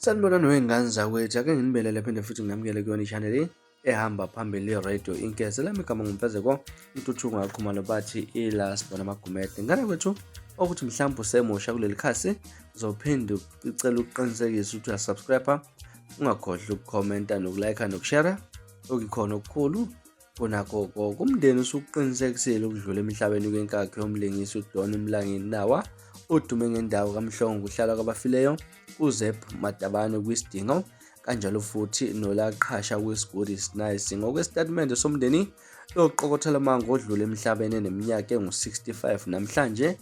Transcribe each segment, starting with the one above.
Sanibonani wey'ngane zakwethu, ake nginibelele phinde futhi nginamukele kuyona i-channel ehamba phambili i-radio inkese. Lami igama nguMfezeko Ntuthuko ngakhumalo bathi i-last bona amagumede. Ngane kwethu okuthi mhlawumbe usemusha kuleli khasi uzophinde ucela ukuqinisekisa ukuthi uyasubscribe, ungakhohlwa ukukhomenta nokulayikha nokushera okuyikhona okukhulu kunakho konke. Umndeni usukuqinisekisile ukudlula emhlabeni kwenkakhi yomlingisi uDon Mlangeni Nawa odume ngendawo kaMhlongo kuhlala kwabafileyo uZeb Matabane kwisidingo kanjalo futhi nolaqhasha kwisigodi Nice. Ngokwesitatimende somndeni loqokothela mango odlule emhlabeni eneminyaka engu-65 namhlanje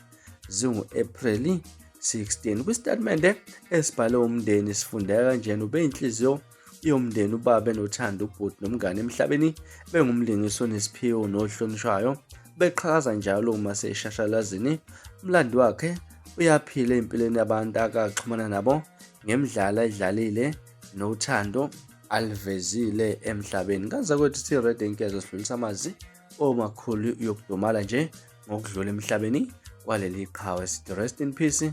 zingu-Ephreli 16. Kwisitatimende esibhale umndeni sifundeka kanjena ubeyinhliziyo yomndeni ubaba enothando ubhuti nomngane emhlabeni bengumlingisi onesiphiwo nohlonishwayo beqhakaza njalo uma seshashalazini umlando wakhe uyaphila empilweni yabantu akaxhumana nabo ngemidlalo ayidlalile nothando alivezile emhlabeni kaza kwethu si-red inkezo sidlulisa amazwi omakhulu yokudumala nje ngokudlula emhlabeni kwaleli qhawe sithi rest in peace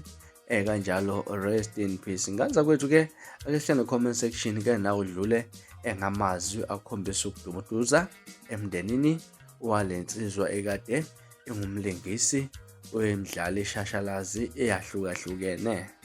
kanjalo rest in peace nganza kwethu ke ake sihlale comment section ke nawe udlule engamazwi akhombisa ukudumuduza emndenini walensizwa ekade ingumlingisi wemidlalo eshashalazi eyahlukahlukene.